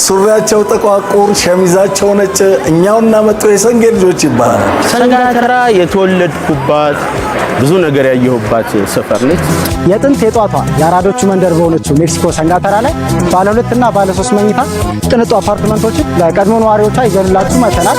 ሱሪያቸው ጠቋቁር፣ ሸሚዛቸው ነጭ፣ እኛውና መጡ የሰንጌ ልጆች ይባላል። ሰንጋተራ የተወለድኩባት፣ ብዙ ነገር ያየሁባት ሰፈር ነች። የጥንት የጧቷ የአራዶቹ መንደር በሆነችው ሜክሲኮ ሰንጋተራ ላይ ባለ 2 እና ባለ 3 መኝታ ቅንጡ አፓርትመንቶችን ለቀድሞ ነዋሪዎቿ ይዘንላችሁ መተናል።